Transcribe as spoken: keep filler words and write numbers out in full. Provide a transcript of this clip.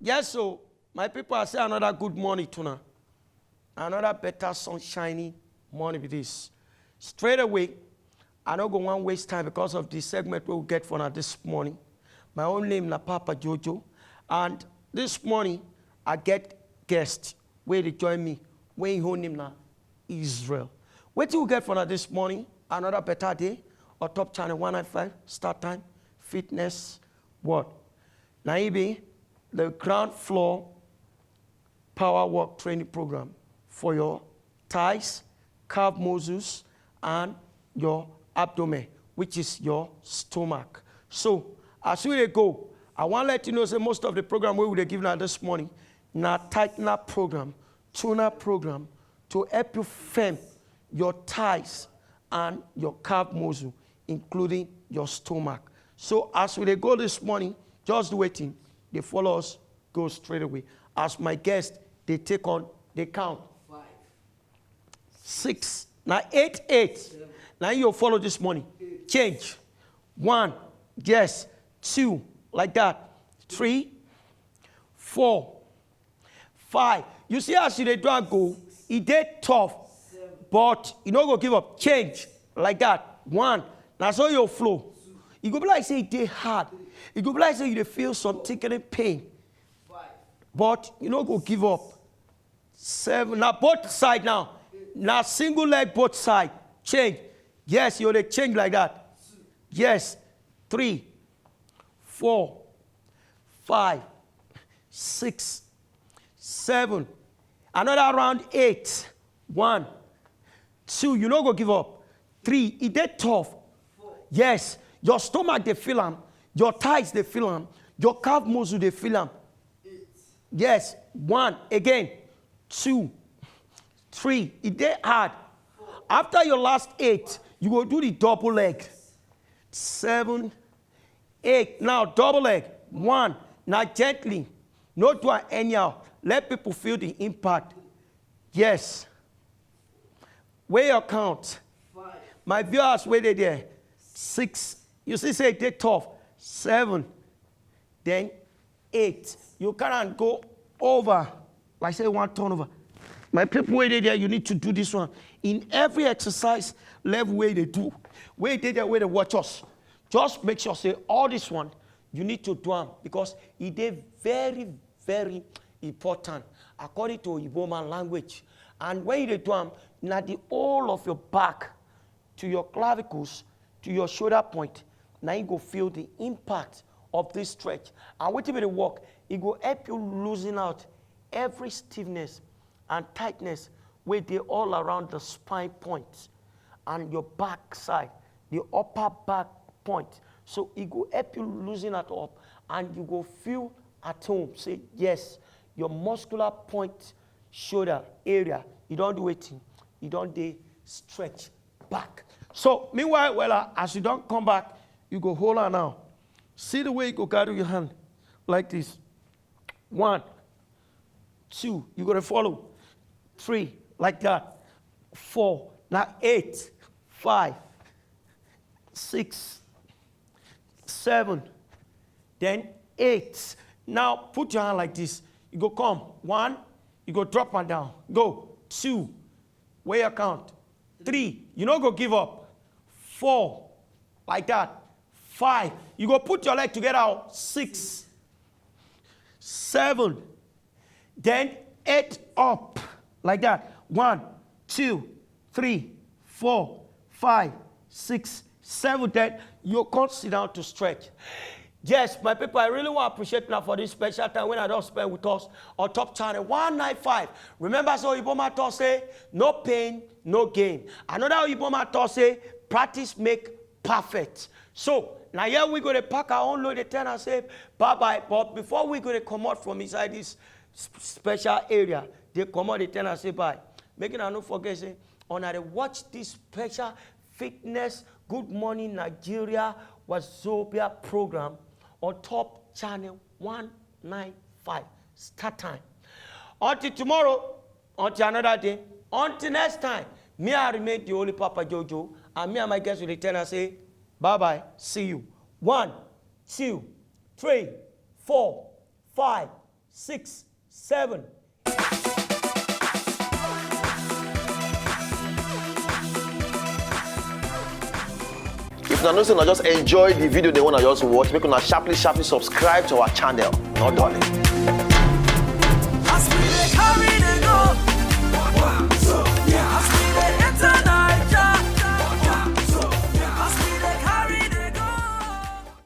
Yes, so my people, I say another good morning to now. Another better sunshiny morning with this. Straight away, I don't go one waste time because of the segment we'll get for now this morning. My own name na Papa Jojo, and this morning I get guest where they join me. Where his own name now Israel. What you get for now this morning? Another better day. Or top channel one nine five start time fitness. What? Now he be the ground floor power work training program for your thighs, calf muscles, and your abdomen, which is your stomach. So as we dey go, I want to let you know say most of the program we will give now this morning na tightener program, tuner program to help you firm your thighs and your calf muscle, including your stomach. So as we dey go this morning, just waiting. They follow us, go straight away. As my guest, they take on, they count. Six. Now eight, eight. Now you follow this morning. Change. One. Yes. Two. Like that. Three. Four. Five. You see as you dey do and go, it dey tough, but you no go give up. Change like that. One. Now so you flow. You go be like say it dey hard. You go be like say you dey feel some thickening pain, but you no go give up. Seven. Now both side now. Now single leg both side. Change. Yes, you dey change like that. Yes. Three, four, five, six, seven. Another round, eight. One, two. You no go give up. Three. It dey tough. Yes. Your stomach dey feel am. Your thighs dey feel am. Your calf muscle dey feel am. Yes. One. Again. Two. Three. It dey hard. After your last eight, you go do the double leg. Seven, eight. Now double leg. One. Now gently. No do am anyhow. Let people feel the impact. Yes. Where your count? My viewers, where they there? Six. You see, say they tough. Seven. Then eight. You can't go over. Like say one turnover. My people, where they there, you need to do this one. In every exercise level where they do, where they there, where they watch us. Just make sure say all this one, you need to do am because it dey very, very important according to Igbo man language. And when you dey do am, na the whole of your back to your clavicles to your shoulder point, na you go feel the impact of this stretch. And wetin be the work? E go help you loosen out every stiffness and tightness wey dey all around the spine point and your back side, the upper back point. So e go help you loosen it up and you go feel at home. Say yes, your muscular point shoulder area, you don do wetin? You don dey stretch back. So meanwhile, well, uh, as you don come back, you go hold on now. See the way you go carry your hand like this. One, two, you gotta follow. Three, like that. Four, now eight, five, six, seven, then eight. Now put your hand like this. You go come. One, you go drop and down. Go. Two, where you count. Three, you no go give up. Four, like that. Five, you go put your leg together. Six, seven, then eight up like that. One, two, three, four, five, six, seven. Then you come sit down to stretch. Yes, my people, I really want to appreciate now for this special time when I don't spend with us on Top Channel one nine five. Remember, so Iboma talk say, no pain, no gain. Another Iboma talk say, practice make perfect. So now here we go to pack our own load, the ten and say bye bye. But before we go to come out from inside this special area, they come out the ten and say bye. Making I no forget say on I watch this special fitness Good Morning Nigeria Wazobia program on Top Channel one nine five. Start time. Until tomorrow, until another day, until next time, me I remain the Holy Papa Jojo, and me and my guests will return and say, bye bye, see you. One, two, three, four, five, six, seven. If una know say una just enjoy the video, the one I just watch, make una sharply, sharply subscribe to our channel. No darling.